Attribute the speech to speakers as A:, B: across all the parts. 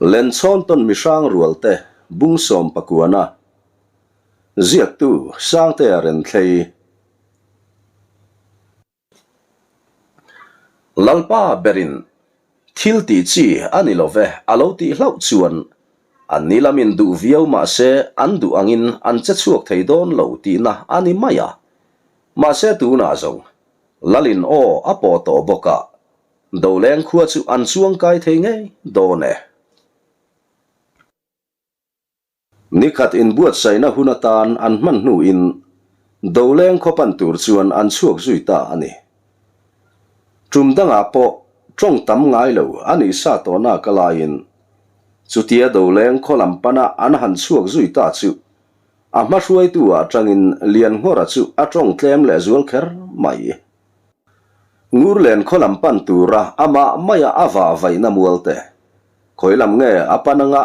A: Lenchhawn tawn mihrang rualte bung sawmpakuana ziaktu Sangtea Renthlei. Lalpa berin thil tih chi a ni lo ve a lo tih hlauh chuan an ni lamin duh viau mahse an duh angin an che chhuak thei dawn lo tihna a ni mai a. Mahse tunah zawng Lalin aw a pawh tawh bawk a, Doleng khua chu an chuangkai thei ngei dawn e. Nikhat inbuatsaihna hun atan an hman hnuin Doleng khaw pan tur chuan an chhuak zui ta a ni. Tum dangah pawh tawng tam ngai lo a nih sa tawhna ka laiin chutia Doleng khaw lam pana an han chhuak zui ta chu a hma hruaitu ah tangin Lianngawra chu a tawng tlem leh zual kher mai. Ngurlen khaw lam pan tura amah maia a vah vaihna mual te. Khawi lam nge a pan anga,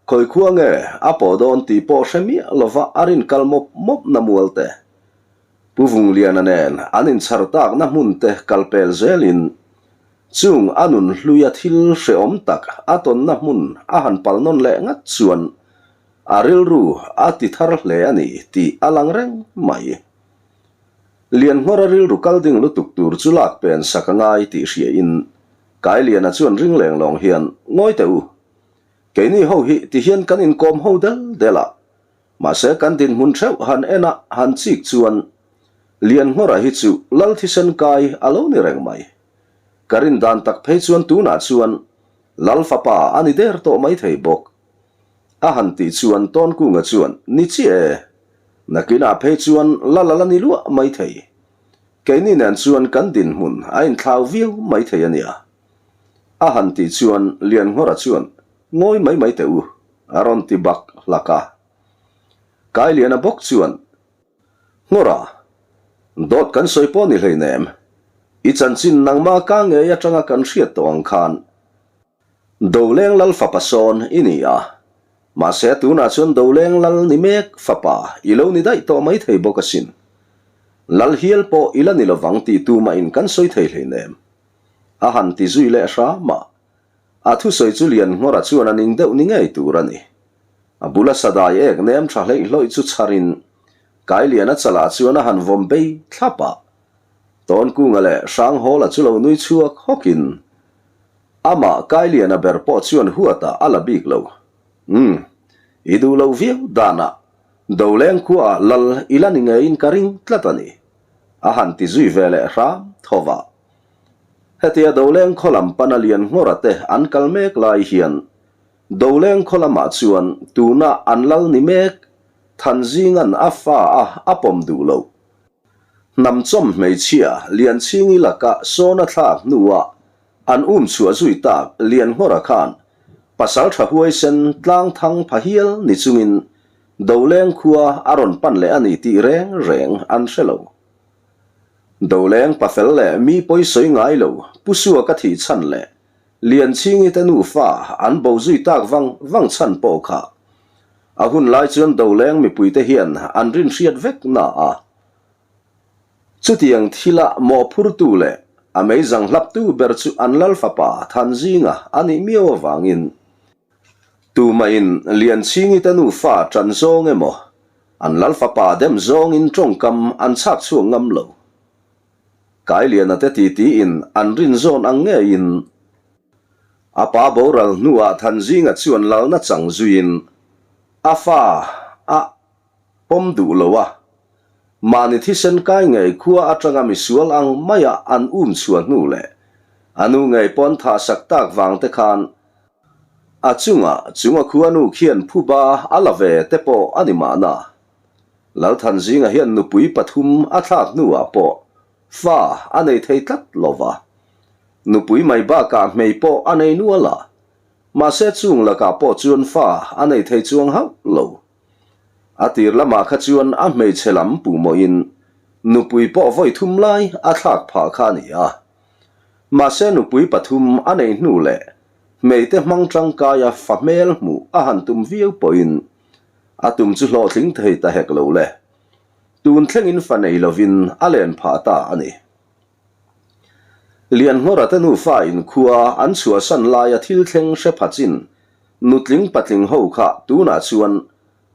A: khawi khua nge a pawh dawn tih pawh hre miah lova a rin kal mawp mawp na mual te. Pu Vungliana nen an inchhar takna hmun te kal pel zelin chung a nun hluia thil hrehawm tak a tawnna hmun a han pal nawn leh ngat chuan a rilru a ti thar hle a ni tih a lang reng mai. Lianhmawra rilru kal ding lutuk tur chu lak pen sak a ngai tih hria in Kailiana chuan ring leng lawng hian, Ngawi teh u, keini ho hi ti hian kan inkawm ho del del a, mahse kan dinhmun theuh han en a han chik chuan Lianhmawra hi chu lal thisen kai a lo ni reng mai. Ka rin dan tak phei chuan tunah chuan lal fapa a ni der tawh mai thei bawk. A han tih chuan Tawnkunga chuan, Ni chiah e, Nakinah phei chuan la la la ni luah mai thei. Keini nen chuan kan dinhmun a inthlau viau mai thei a nia. A han tih chuan Lianngawra chuan, Ngawi mai mai teh u, a rawn ti bak hlak a. Kailiana bawk chuan, Ngawra, dawt kan sawi pawh ni hleinem. I chanchin nangmah ka ngei atanga kan hriat tawh ang khan Doleng lal fapa sawn i ni a, mahse tunah chuan Doleng lal ni mek fapa i lo ni daih tawh mai thei bawk asin. Lal hial pawh i la ni lovang tih tumahin kan sawi thei hleinem. A han ti zui leh hram a, a thusawi chu Lianngawra chuan a ning deuh ni ngei tur a ni. A bula sadai ek nem tha hleih hlawih chu chharin Kailiana chalah chuan a han vawm bei thlap a, Tawnkunga leh Hranghawla chu lo nui chhuak hawkin Amah Kailiana ber pawh chuan huatah a la bik lo. Umm, i duh loh viau danah Doleng khuaah lal i la ni ngeiin ka ring tlat a ni, a han ti zui ve leh hram tho va. Hetia Doleng khaw lam pana lian nghawra te an kal mek lai hian Doleng khaw lamah chuan tuna an lal ni mek Thanzinga'n a fa a a pawm duh loh. Hnamchawm hmeichhia Lianchhingi laka sawn a thlak hnuah an um chhuah zui tak Lianngawra khan pasal tha huaisen tlang thang pha hial ni chungin Doleng khua a rawn pan leh a ni tih reng reng an hre lo. Doleng pafel leh mi pawi sawi ngai lo Pu Suaka thih chhan leh Lianchhingi te nufa an bo zui tak vang vang chhan pawh kha a hun lai chuan Doleng mipuite hian an rin hriat vek na a. Chutiang thila mawhphurtu leh a meizang hlaptu ber chu an lal fapa Thanzinga a nih miau avangin tumahin Lianchhingi te nufa ṭan zawng emaw an lal fapa dem zawngin ṭawngkam an chhak chhuak ngam lo. Kailiana te titiin an rin zawn ang ngeiin a pa boral hnuah Thanzinga chuan lalna chang zuiin a fa a pawm duh lo a, mahni thisen kai ngei khua atanga misual ang maia an um chhuah hnu leh a nu ngei pawn thah sak tak vang te khan a chunga chunga khua nu khian phuba a la ve te pawh a ni mahna. Lalthanzinga hian nupui pathum a thlak hnuah pawh fa a nei thei tlat lo va, nupui mai bakah hmei pawh a nei nual a, mahse chung lakah pawh chuan fa a nei thei chuang hauh lo. A tir lamah kha chuan a hmeichhe lam puhmawhin nupui pawh vawi thum lai a thlak phah kha a ni a. Mahse nupui pathum a nei hnu leh hmeite hmang tangkaia fa hmel hmuh a han tum viau pawhin a tum chu hlawhtling thei ta hek lo le. Tun thlengin fa nei lovin a len phah ta a ni. Lianngawra te nufa inkhua an chhuahsan laia thil thleng hre pha chin. Nutling patling ho kha tunah chuan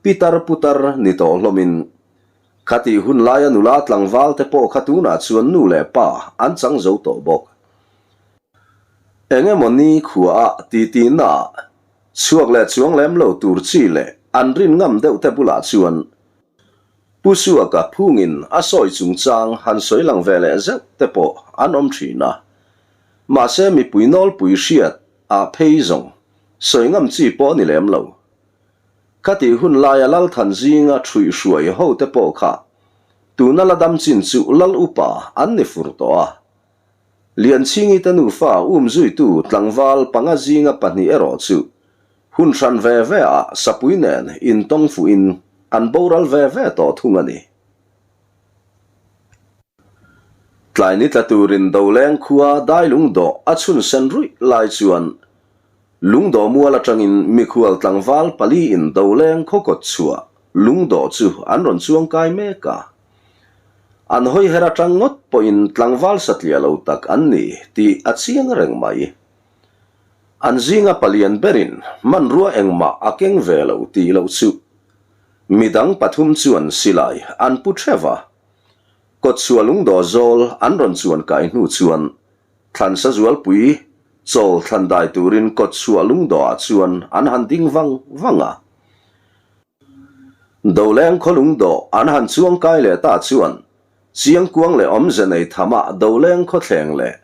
A: pitar putar ni tawh hlawmin khatih hun laia nula tlangval te pawh kha tunah chuan nu leh pa an chang zo tawh bawk. Eng emaw ni khuaah titi naah chhuak leh chuang lem lo tur chi leh an rin ngam deuh te bulah chuan Pu Suaka phungin a sawi chungchang han sawi lang ve leh zeuh te pawh an awm thin a. Mahse mipui nawlpui hriat ah phei zawng sawi ngam chi pawh ni lem lo. Khatih hun laia Lalthan zinga ṭhuih hruai ho te pawh kha tuna la dam chin chu Lal upa an ni fur tawh a. Lianchhingi te nufa umzuitu tlangval panga zinga pahnih erawh chu hun hran ve ve ah sapui nen intawng fuhin an boral ve ve tawh thung a ni. Tlai ni tla turin Doleng khua Dailungdawh a chhun sen ruih lai chuan Lungdawh mual atangin mikhual tlangval paliin Doleng khaw kawt chhuah Lungdawh chu an rawn chuang kai mek a. An hawi her atang ngawt pawhin tlangval satliah lo tak an ni tih a chiang reng mai. An zinga palian berin hmanrua engmah a keng ve lo tih loh chu Midang pathum chuan silai an pu theuh a, kawtchhuah lungdawh zawl an rawn chuan kai hnu chuan thlansa zualpui chawl thlan dai turin kawtchhuah lungdawhah chuan an han ding vang vang a. Doleng khaw lungdawh an han chuang kai leh ta chuan chiangkuang leh awmze nei thamah Doleng khaw thleng leh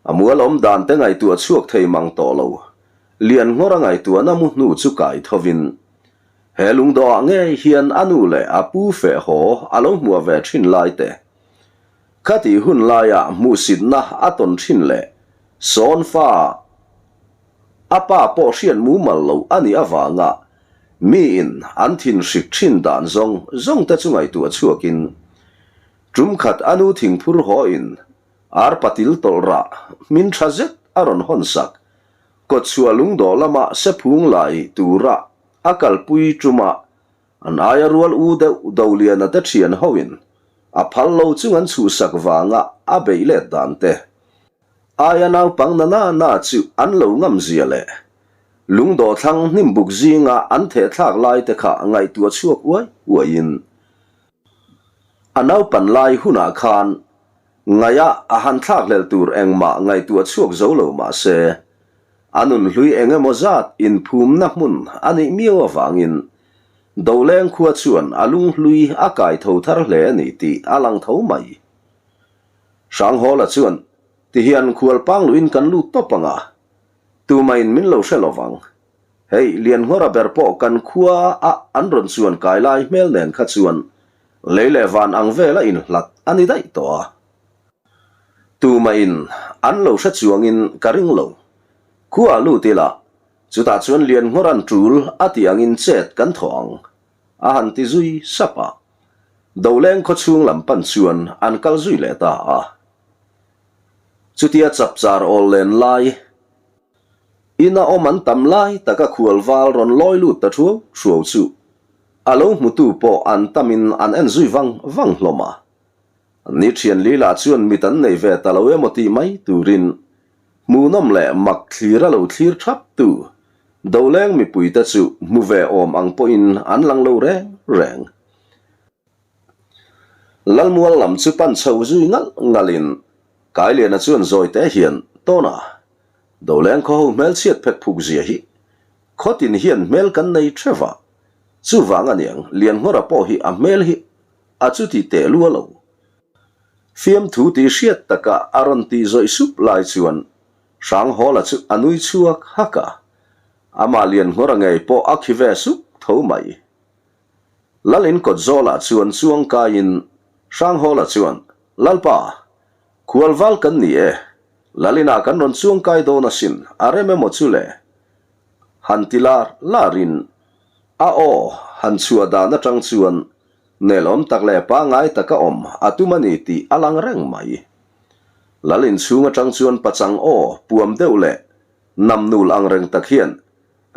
A: a mual awm dan te ngaihtuah chhuak thei mang tawh lo Lianngawr a ngaihtuahna mu hnu chu kai thovin He lungdawhah ngei hian a nu leh a pu feh haw a lo hmuah ve thin lai te, khatih hun laia hmuhsitna a tawn thin leh sawn fa a pa pawh hriat mumal lo a nih avanga miin an thin hrik thin dan zawng zawng te chu ngaihtuah chhuakin tum khat a nu thingphur haw in ar patil tawlh rah hmin tha zet a rawn hawn sak kawtchhuah lungdawh lama sephung lai tura A kalpui ṭuma an aia rual u deuh Doliana te ṭhian hoin a phal lo chung an chhuhsak vanga a beih let dan te, aia naupang na na na chu an lo ngam zia leh lungdawh thlang hnimbuk zinga an thehthlak lai te kha ngaihtuah chhuak uai uaiin a naupan lai hunah khan ngaia a han thlakhlelh tur engmah ngaihtuah chhuak zo lo mah se A nunhlui eng emaw zat inphumna hmun a nih miau avangin Doleng khua chuan a lunghlui a kai tho thar hle a ni tih a lang tho mai. Hranghawla chuan, Tihian khualpang luhin kan lut tawp ang a, tumahin min lo hre lo vang. Hei, Lianngawra ber pawh kan khua a an rawn chuan kai lai hmel nen kha chuan lei leh van ang vela inhlat a ni daih tawh a. Tumahin an lo hre chuangin ka ring lo. Khuaah lut ila, chutah chuan Lianngawra'n tul a tih angin chet kan thawh ang, a han ti zui sap a. Doleng khaw chhung lam pan chuan an kal zui leh ta a. Chutia chapchar awl len lai, ina awm an tam lai taka khual val rawn lawi lut ta thuau thuau chu a lo hmutu pawh an tamin an en zui vang vang hlawm a. Ni thian Lila chuan mit an nei ve ta lo emaw tih mai turin hmuhnawm leh mak thlir a lo thlir thap tu Doleng mipuite chu hmu ve awm ang pawhin an lang lo reng reng. Lalmual lam chu pan chho zui ngalh ngalhin Kailiana chuan zawite hian Tawna Doleng khaw ho hmelchhiat phek phuk zia hi khawtin hian hmel kan nei theuh a, chuvang aniang Lianngawra pawh hi a hmel hi A chuti teh lu a lo. Fiamthu tih hriat taka a rawn tih zawih sup lai chuan Hranghawla chu a nui chhuak hak a, amah Lianngawra ngei pawh a khi ve sup tho mai. Lalin kawt zawlah chuan chuang kaiin Hranghawla chuan, Lalpa, khualval kan ni e, Lalinah kan rawn chuang kai dawn asin, a rem emaw chu le? Han ti lar larin a aw han chhuah dan atang chuan Nelawm tak leh pangngai taka awm a tum a ni tih a lang reng mai. Lal inchhung atang chuan pachang aw puam deuh leh nam nul ang reng tak hian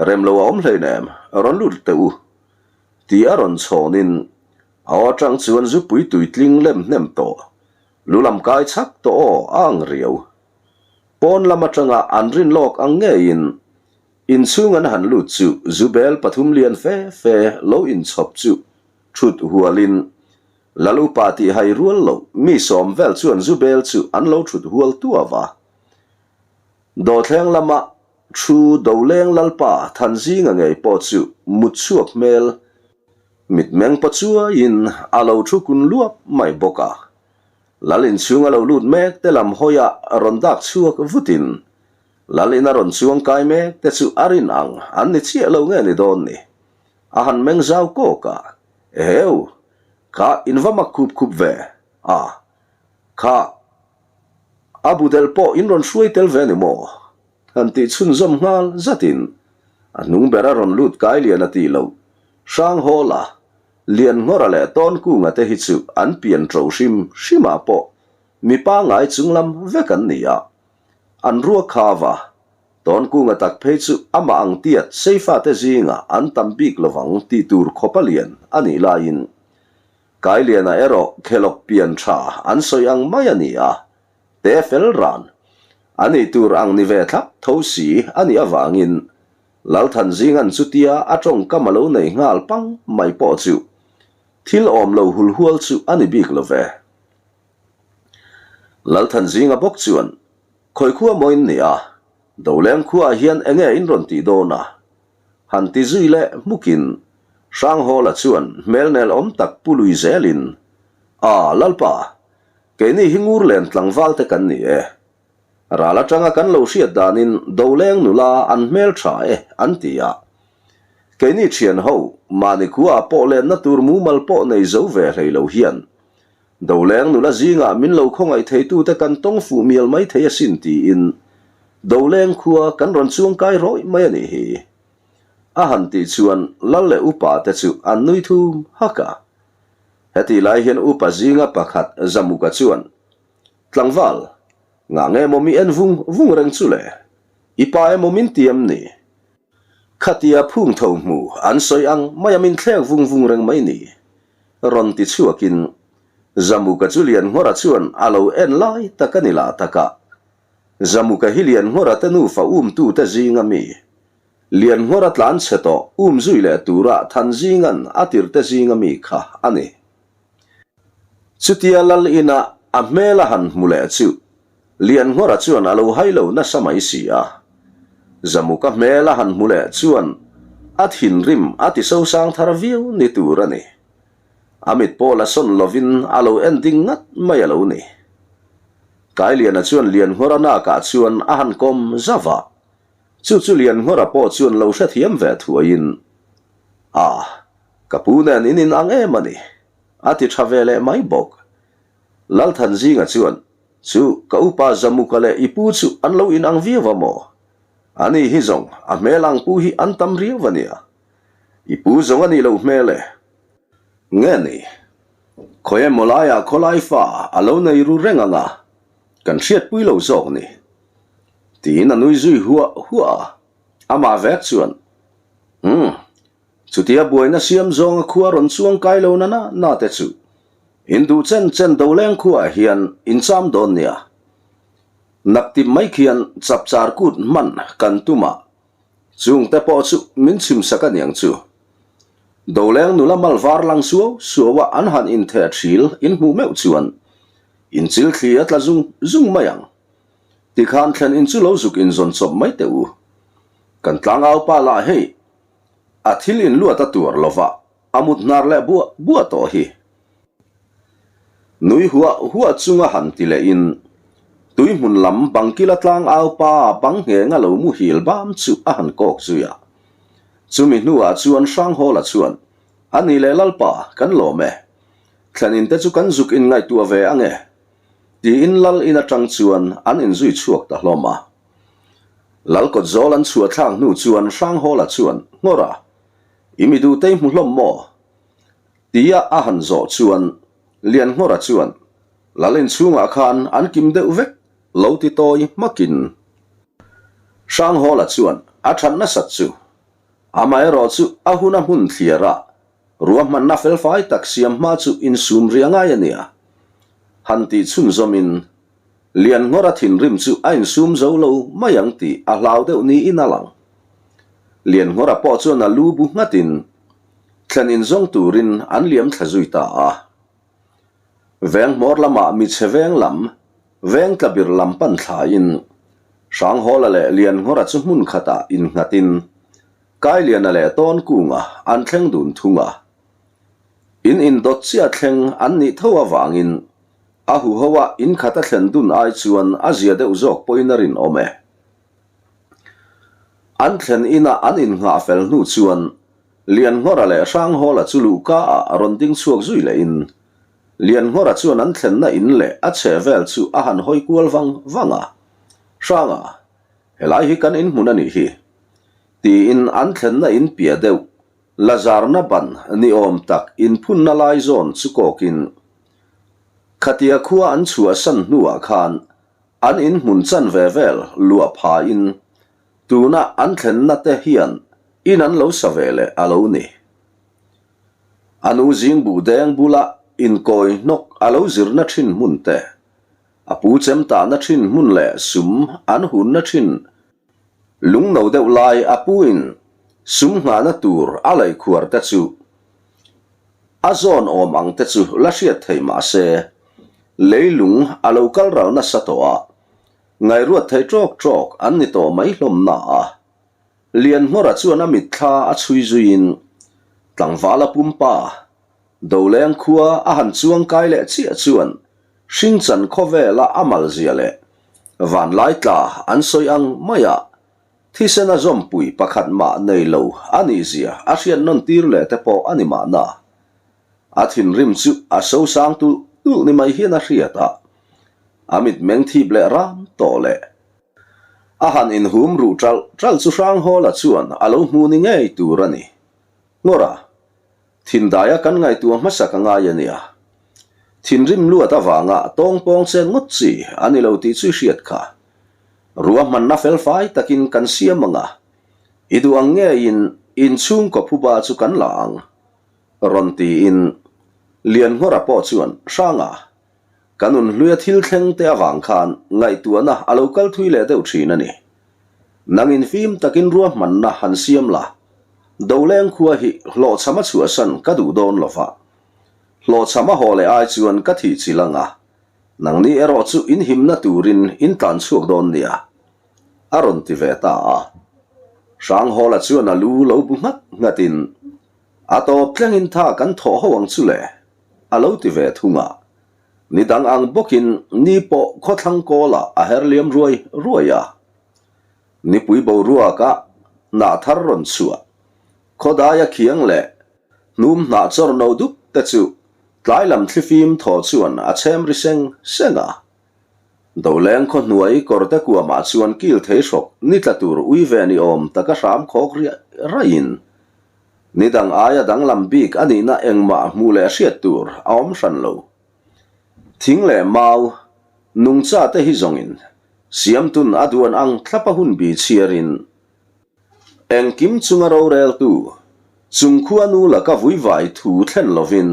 A: rem lo a awm hleinem, rawn lut teh u tih a rawn chhawnin a aw atang chuan zupui tuitling lem hnem tawh, lu lam kai chhak tawh aw a ang riau. Pawn lam atanga an rin lawk ang ngeiin. Inchhung an han lut chu Zubel pathum lian fe fe lo inchhawp chu thut hualin Lal upa tih hai rual lo mi sawm vel chuan Zubel chu an lo thut hual tuau a. Dawthleng lama thu Doleng Lalpa Thanzinga ngei pawh chu mut chhuak hmel mitmeng paw chuaiin a lo thu kun luap mai bawk a. Lal inchhung a lo lut mek te lam hawiah rawn dak chhuak vutin Lal in a rawn chuang kai mek te chu a rin ang an ni chiah lo nge ni dawn ni? A han meng zau kawk a, Eheu! Kha in va mak khup khup ve a, kha a bu del pawh in rawn hruai tel ve ni maw? Han tih chhunzawm nghal zatin a hnung ber a rawn lut kai lian a tih loh Hranghawla, Lianngawra leh Tawnkunga te hi chu an pian ṭo hrim hrimah pawh mi pangngai chunglam vek an ni a. An ruak kha va. Tawnkunga tak phei chu amah ang tiat seifate zingah an tam bik lovang tih tur khawpa lian a nih laiin Kailiana erawh khelawk pian tha an sawi ang mai a ni a, te fel ran a nih tur ang ni ve thlap tho si a nih avangin Lalthanzinga'n chutia a tawngkam a lo nei nghal pang mai pawh chu thil awm lo hulhual chu a ni bik lo ve. Lalthanzinga bawk chuan, Khawi khua maw in nia, Doleng khuaah hian enge in rawn tih dawn a? Han ti zui leh hmukin Hranghawla chuan hmel nel awm tak pu lui zelin, A, Lalpa, keini hi ngur len tlangval te kan ni e. Ral atanga kan lo hriat danin Doleng nula an hmel tha e an ti a. Keini thian ho, mahni khuaah pawh lenna tur mumal pawh nei zo ve hlei lo hian Doleng nula zingah min lo khawngaih theitute kan tawng fuh mial mai thei asin tiin Doleng khua kan rawn chuang kai rawih mai a nih hi. A han tih chuan lal leh upa te chu an nui thum hak a. Hetih lai hian upa zinga pakhat Zamuka chuan, Tlangval, ngah nge maw mi en vung vung reng chu le? I pa emaw min ti em ni? Khatia phung tho hmu an sawi ang mai a min thlek vung vung reng mai ni. Rawn ti chhuakin Zamuka chu Lianngawra chuan a lo en lai tak a ni lah tak a. Zamuka hi Lianngawra te nufa umtute zinga mi, Lianngawra tlan chhe tawh um zui leh tura Thanzinga'n a tirte zinga mi kha a ni. Chutia Lal ina a hmel a han hmu leh chu Lianngawra chuan a lo hai lo nasa mai si a. Zamuka hmel a han hmu leh chuan a thinrim a ti sosang thar viau ni tur a ni. A mit pawh la sawn lovin a lo en ding ngat mai a lo ni. Kailiana chuan Lianngawra nakah chuan a han kawm zauh a, chu chu Lianngawra pawh chuan lo hrethiam ve thuaiin, A, ka pu nen in inang em a ni, a ti tha ve leh mai bawk. Lalthanzinga chuan, Chu, ka upa Zamuka leh i pu chu an lo inang viau a maw? Ani hi zawng, a hmel ang pu hi an tam riau a nia. I pu zawng a nih loh hmel e. Nge ni? Khawi emaw laiah khawlai fa a lo nei ru reng ang a, kan hriatpui lo zawk ni. Tiin a nui zui huah huah a, amah vek chuan, Umm, Chutia buaina siam zawnga khua rawn chuang kai lo na na na te chu in duh chen chen Doleng khuaah hian in cham dawn nia. Naktip mai khian chapchar kut hman kan tum a, chung te pawh chu min chhim sak a niang chu. Doleng nula mal var lang suau suau a an han intheh thil in hmuh meuh chuan in chil thli a tla zung zung mai ang. Tikhan thlen in chu lo zuk inzawn chawp mai teh u. Kan tlangaupa lah hei A thil in luat a tuar lova, a mut hnar leh buah buah tawh hi. Nui huah huah chunga han ti lehin, tui hmun lam bangkila tlangau pa bang nghenga lo muhil bam chu a han kawk zui a. Chumi hnuah chuan Hranghawla chuan, A ni leh Lalpa, kan lawm e. Thlen in te chu kan zuk in ngaihtuah ve ange. Tiin Lal in atang chuan an inzui chhuak ta hlawm a. Lal kawt zawl an chhuah thlak hnu chuan Hranghawla chuan, Nghawra, i mi duhtei hmu hlawm maw? Tia a han zawh chuan Lianngawra chuan, Lal inchhungah khan an kim deuh vek lo ti tawi hmakin. Hranghawla chuan a that nasat chu, amaherawh chu a hun a hmun thliar a, ruahmanna felfai tak siam hma chu insum ri a ngai a nia, han tih chhunzawmin Lianngawra thinrim chu a insum zo lo mai ang tih a hlau deuh niin a lang. Lianngawra pawh chuan a lu bu nghatin thlen inzawng turin an liam thla zui ta a. Veng hmawr lamah michhe veng lam, veng tlabir lam pan thlain Hranghawla leh Lianngawra chu hmun khatah innghatin Kailiana leh Tawnkunga an thleng dun thung a. In indawt chiah thleng an nih tho avangin a huho a in khat a thlen dun ai chuan a zia deuh zawk pawhin a rinawm e. An thlen inah an innghah fel hnu chuan Lianngawra leh Hranghawla chu luhka ah rawn ding chhuak zui lehin Lianngawra chuan an thlenna in leh a chhe vel chu a han hawi kual vang vang a, Hranga, helai hi kan inhmun a nih hi, tiin an thlenna in piah deuh la zarna ban ni awm tak inphunna lai zawn chu kawkin khatia khua an chhuahsan hnuah khan an inhmun chanve vel luah phain tuna an thlenna te hian in an lo sa ve leh a lo ni. A nu zing buh deng bula inkawi hnawk a lo zirna thin hmun te, a pu chem tahna thin hmun leh sum an hunna thin lungno deuh lai a pu in sum nghahna tur a laih khuar te chu a zawn awm ang te chu la hriat thei mah se, leilung a lo kal ral nasa tawh a, ngaihruat thei tawk tawk an ni tawh mai hlawm na a. Lianhmawra chuan a mitthla a chhui zuiin tlangvala pumpa Doleng khua a han chuang kai leh chiah chuan hringchan khawvela a malzia leh vanlai tla an sawi ang maia thisen a zawmpui pakhat mah nei lo a nihzia a hriat nawn tir leh te pawh a ni mahna. A thinrim chu a sosang tulh tulh ni mai hian a hriat a, a mitmeng thip leh ram tawh leh A han inhum ruh ṭalh ṭalh chu Hranghawla chuan a lo hmu ni ngei tur a ni. Ngawra, thindaia kan ngaihtuah hmasa ka ngai a nia. Thinrim luat avanga tawngpawng chen ngawt chi a ni lo tih chu i hriat kha. Ruahmanna felfai takin kan siam ang a, i duh ang ngeiin inchhungkaw phuba chu kan la ang, rawn tiin Lianngawra pawh chuan Hranga Ka nunhluia thil thleng te avang khan ngaihtuahna a lo kal thui leh deuh thin a ni. Nangin fim takin ruahmanna han siam la, Doleng khua hi hlawhchham a chhuahsan ka duh dawn lo va. Hlawhchham a haw leh ai chuan ka thih chilh ang a, nangni erawh chu in himna turin in tlan chhuak dawn nia, a rawn ti ve ta a. Hranghawla chuan a lu lo bu nghat nghatin, A tawp tlengin tha kan thawh ho ang chu le, a lo ti ve thung a. Ni dang ang bawkin ni pawh khawthlang kawlah a her liam ruai ruai a. Nipui boruaka hnah thar rawn chhuah, khawdaia khiang leh hnum hnah chawr no dup te chu tlai lam thlifim thaw chuan a chhem ri seng seng a. Doleng khaw hnuai kawrte kuamah chuan kil thei hrawk ni tla tur ui ve ni awm taka hram khawk riah raihin Ni dang aia danglam bik a nihna engmah hmuh leh hriat tur a awm hran lo. Thing leh mau, nungcha te hi zawngin siamtun a duan ang thlapa hun bi chhiarin engkim chunga roreltu chungkhua nu laka vuivai thu thlen lovin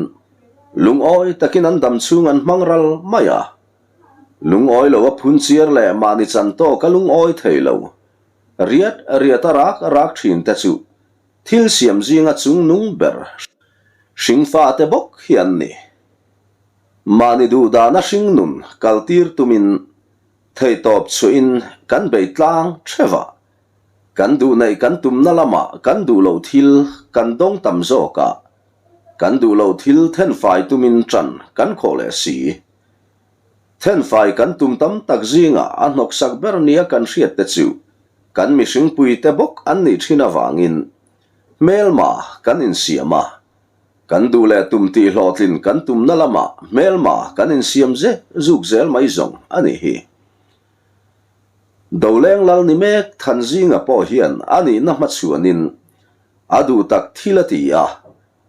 A: lungawi takin an dam chhung an hmang ral mai a. Lungawi lo a phun chiar leh mahni chan tawk a lungawi thei lo. Riat riat a rak rak thin te chu Thil siam zinga chungnung ber hringfate bawk hi an ni. Mahni duhdana hringnun kaltir tumin theihtawp chhuahin kan bei tlang theuh a, kan duh neih kan tumna lamah kan duh loh thil kan dawng tam zawk a, kan duh loh thil thenfai tumin ṭan kan khawh leh si. Thenfai kan tum tam tak zingah a hnawksak ber nia kan hriat te chu kan mihringpuite bawk an nih thin avangin hmelma kan insiam a, kan duh leh tum tih hlawhtlin kan tumna lamah hmelma kan insiam zek zuk zel mai zawng a nih hi. Doleng lal ni mek Thanzinga pawh hian a nihna hmachhuanin a duh tak thil a ti a,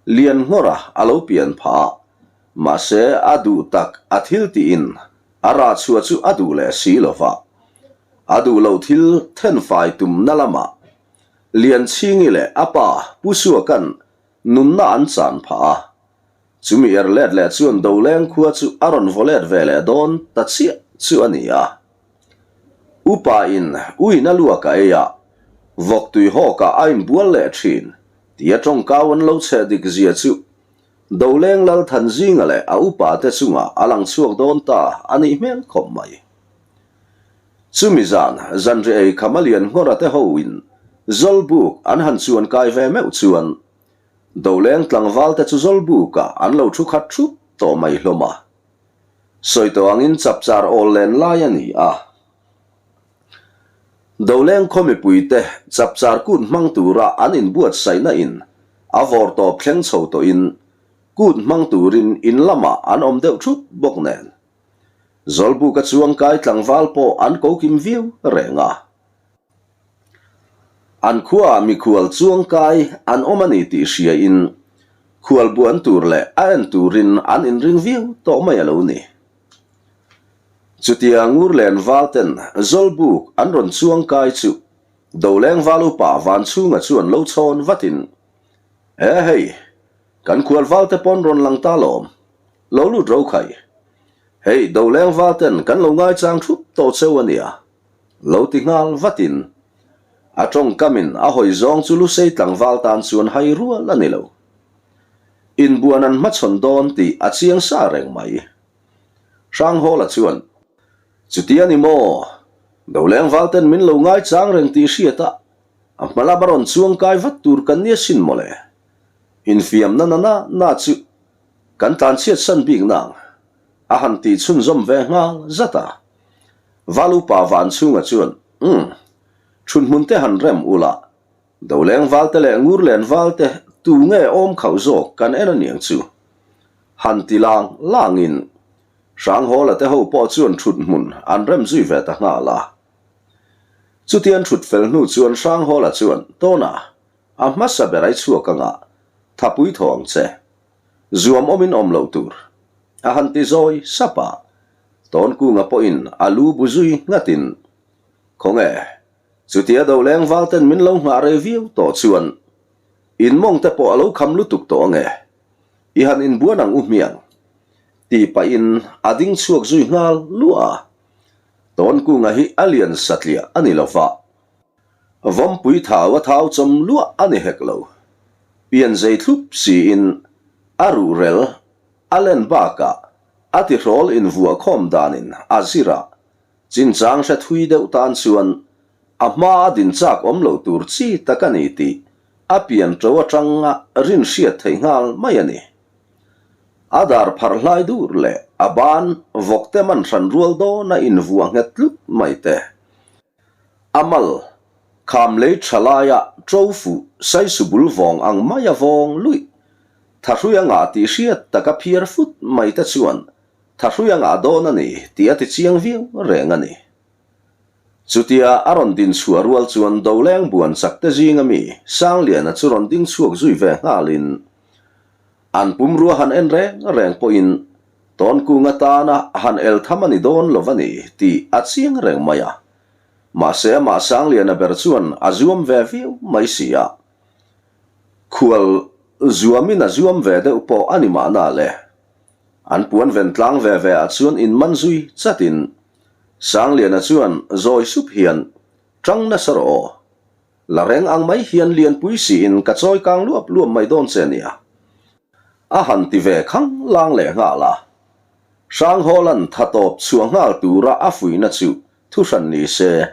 A: Lianngawra a lo pian phah a, mahse a duh tak a thil tiin a rah chhuah chu a duh leh si lo va. A duh loh thil thenfai tumna lamah Lianchhingi leh a pa Pu Suaka'n nunna an chan phah a. Chumi er let leh chuan Doleng khua chu a rawn vaw let ve leh dawn ta chiah chu a ni a. Upa in uina luak a ei a. Vawk tui hawkah a inbual leh thin, tia tawngkau an lo chheh dik zia chu Doleng Lal Thanzinga leh a upate chungah a lang chhuak dawn ta a nih hmel khawp mai. Chumi zan, zanri ei kham a lian nghawra te hoin Zawlbuk an han chuan kai ve meuh chuan Doleng tlangval te chu Zawlbukah an lo thu khat thup tawh mai hlawm a. Sawi tawh angin chapchar awl len lai a ni a. Doleng khaw mipuite chapchar kut hmang tura an inbuatsaihna in a vawr tawp thleng chho tawhin kut hmang turin in lamah an awm deuh thup bawk nen. Zawlbuka chuangkai tlangval pawh an ko kim viau reng a. An khuaah mikhual chuangkai an awm a ni tih hriain khual buan tur leh a en turin an inring viau tawh mai a lo ni. Chutia Ngurlen Valten Zawlbuk an rawn chuang kai chu Doleng Val upa Vanchhunga chuan lo chhawn vatin, E hei, kan khual valte pawn rawn lang ta lawm, lo lut ro khai. Hei Doleng Valten kan lo ngaichang thup tawh cheu a nia, lo ti nghal vatin a tawngkamin a hawi zawng chu Lusei tlangval tan chuan hai rual a ni lo. Inbuan an hmachhawn dawn tih a chiang sa reng mai. Hranghawla chuan, Chuti a ni maw? Doleng valten min lo ngaichang reng tih hriat a, a hma lama rawn chuang kai vat tur kan nia sin mawle. Infiamna na na na chu kan tlanchhiat san bik nang, a han tih chhunzawm ve nghal zat a. Val upa Vanchhunga chuan, Umm, thunhmun te han rem ula, Doleng valte leh Ngurlen valte tu nge awm khauh zawk kan en aniang chu. Han ti lang langin Hranghawla te ho pawh chuan thut hmun an rem zui ve ta nghal a. Chutian thut fel hnu chuan Hranghawla chuan, Tawna, a hmasa ber ai chhuak anga thapui thaw ang che. Zuam awmin awm loh tur. A han ti zawi sap a. Tawnkunga pawhin a lu bu zui nghatin, Khawnge, chutia Doleng valten min lo nghah rei viau tawh chuan in mawng te pawh a lo kham lutuk tawh ange. I han inbuan ang u hmiang, tih pahin a ding chhuak zui nghal luah a. Tawnkunga hi a lian satliah a ni lo va, vawmpui thau a thau chawm luah a ni hek lo. Pian zei thlup siin a ruhrel a len bakah a tihrawl invuah khawm danin a zir a, chinchang hre thui deuh tan chuan a hma a din chak awm loh tur chi tak a ni tih a pian ṭo aṭanga rin hriat theih nghal mai a ni. A dar pharh hlai dur leh a ban vawkte man hran rual dawna invuah nghet tlut mai te. A mal, kham lei ṭha laia ṭo fuh saisu bul vawng ang maia vawng luih, thahrui a ngah tih hriat taka phiar fut mai te chuan thahrui a ngah dawn a ni tih a ti chiang viau reng a ni. Chutia a rawn din chhuah rual chuan Doleng buan chak te zinga mi Sangliana chu rawn ding chhuak zui ve nghalin an pumrua han en reng reng pawhin Tawnkung atana han el tham a ni dawn lo a ni tih a chiang reng mai a. Mahse amah Sangliana ber chuan a zuam ve viau mai si a. Khual zuamin a zuam ve deuh pawh a ni mahna le. An puan ven tlang ve ve ah chuan inman zui chatin Sangliana chuan zawi sup hian, Tang nasa rawh aw. La reng ang mai hian lianpui siin ka chawi kang luap luap mai dawn che nia. A han ti ve khang lang leh nghal a. Hranghawla'n tha tawp chhuah nghal tura a fuihna chu thuhran ni se.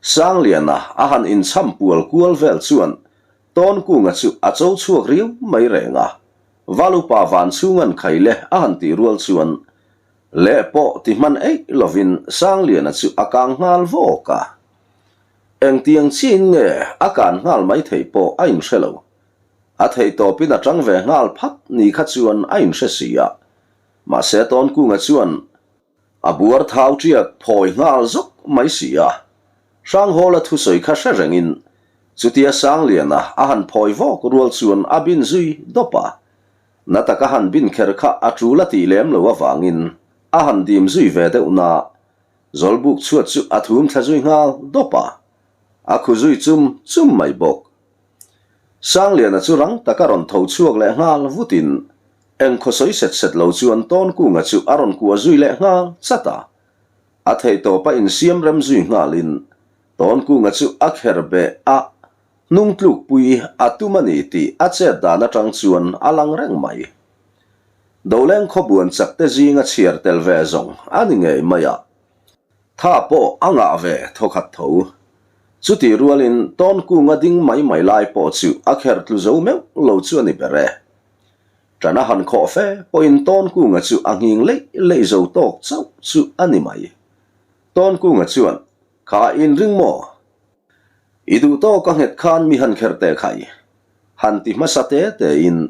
A: Sangliana a han inchham pual kual vel chuan Tawnkunga chu a cho chhuak riau mai reng a. Valupa Vanchhunga'n khaile a han tih rual chuan Leh pawh ti hman eih lovin Sangliana chu a kang nghal vawk a. Engtiang chiin nge a kan nghal mai theih pawh a inhre lo. A theih tawpin a tang ve nghal phat ni kha chuan a inhre si a. Mahse Tawnkunga chuan a buar thau tiak phawi nghal zawk mai si a. Hranghawla thusawi kha hre rengin chutia Sangliana a han phawi vawk rual chuan a bin zui dawp a. Na taka han bin kher kha a tul a tih lem lo avangin a han dim zui ve deuh na. Zawlbuk chhuat chu a thum thla zui nghal dawp a, a khu zui chum chum mai bawk. Sangliana chu rang taka rawn tho chhuak leh nghal vutin eng khaw sawi set set lo chuan Tawnkunga chu a rawn kuah zui leh nghal chat a. A theihtawpa insiam rem zui nghalin Tawnkunga chu a kher beh a. Hnungtlukpui a tum a ni tih a chet dan atang chuan a lang reng mai. Doleng khawbuan chak te zinga chhiar tel ve zawng a ni ngei mai a. Tha pawh a ngah ve thawkhat tho. Chutih rualin Tawnkunga ding mai mai lai pawh chu a kher tlu zo meuh lo chu a ni ber e. Ṭan a han khawh fe pawhin Tawnkunga chu a nghing leih leih zo tawk chauh chu a ni mai. Tawnkunga chuan, Kha inring maw? I duh tawk a nghet khan mi han kher teh khai. Han ti hmasa te tein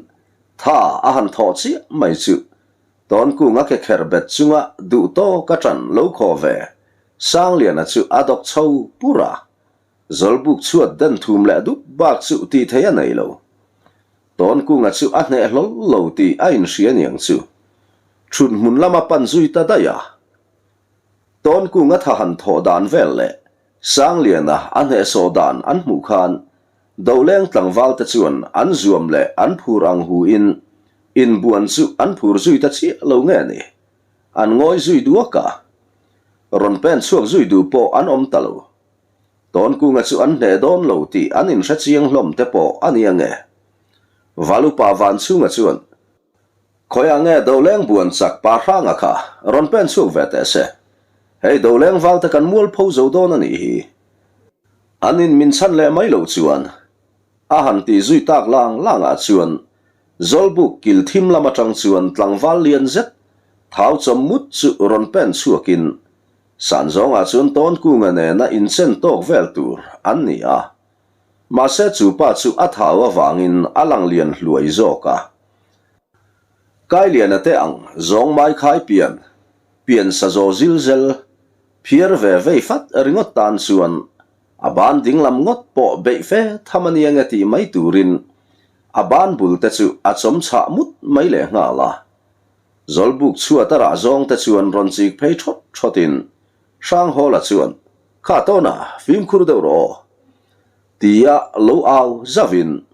A: tha a han thawh chiah mai chu Tawnkung a ke kher bet chunga duh tawk a ṭan lo khaw ve Sangliana chu a dawk chho pur a. Zawlbuk chhuat den thum leh dup bak chu tih thei a nei lo. Tawnkunga chu a hneh hlawl lo tih a inhria niang chu. Ṭhut hmun lama pan zui ta daih a. Tawnkunga tha han thawh dan vel leh Sangliana a hnehsawh dan an hmuh khan Doleng tlangvalte chuan an zuam leh an phur ang hu in inbuan chu an phur zui ta chiah lo nge ni? An ngawi zui duak a. Rawn pen chhuak zui duh pawh an awm ta lo. Tawnkunga chu an hneh dawn lo tih an inhre chiang hlawm te pawh a ni ange. Valupa Vanchhunga chuan Khawiah nge Doleng buan chak pa hranga kha rawn pen chhuak ve teh se. Hei Doleng valte kan mualpho zo dawn a nih hi. An in min chhan leh mai loh chuan a han tih zui tak lang langah chuan Zawlbuk kil thim lam atang chuan tlangval lian zet thau chawm mut chu rawn pen chhuakin Sanzawngah chuan Tawnkunga nena inchen tawk vel tur an ni a. Mahse chu pa chu a thau avangin a lang lian hluai zawk a. Kailiana te ang zawng mai khai pian, pian sa zaw zil zel, phiar ve vei fat ringawt tan chuan a ban dinglam ngawt pawh beih fe tham a nia nge tih mai turin a ban bul te chu a chawm chhah mut mai leh nghal a. Zawlbuk chhuat a rah zawng te chuan rawn chik phei thawt thawtin Hranghawla chuan, Kha tawna fimkhur deuh rawh aw. Tia lo au zauhin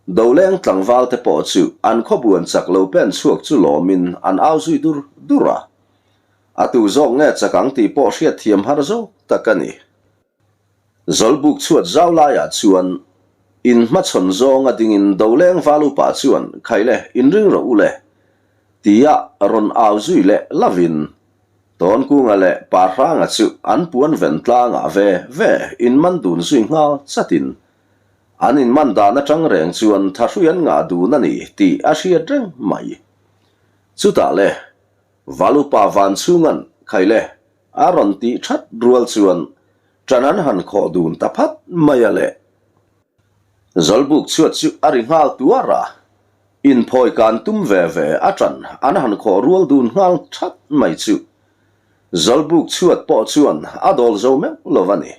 A: Doleng tlangval te pawh chu an khawbuan chak lo pen chhuak chu lawmin an au zui dur dur a. A tu zawk nge chak ang tih pawh hriatthiam har zawk tak a ni. Zawlbuk chhuat zau laiah chuan in hmachhawn zawnga dingin Doleng val upa chuan Khaile inring rawh u le tia rawn au zui leh lovin Tawnkunga leh Parhranga chu an puan ven tlangah ve ve inman dun zui nghal chatin An inman dan atang reng chuan thahrui an ngah dun a ni tih a hriat reng mai. Chutah le, Valupa van chhunga'n Khaile a rawn tih that rual chuan ṭan an han khawh dun ta phat mai a le. Zawlbuk chhuat chu a ri nghal tuar a, inphawi kan tum ve ve a ṭan an han khawh rual dun nghal that mai chu Zawlbuk chhuat pawh chuan a dawl zo meuh lo a ni.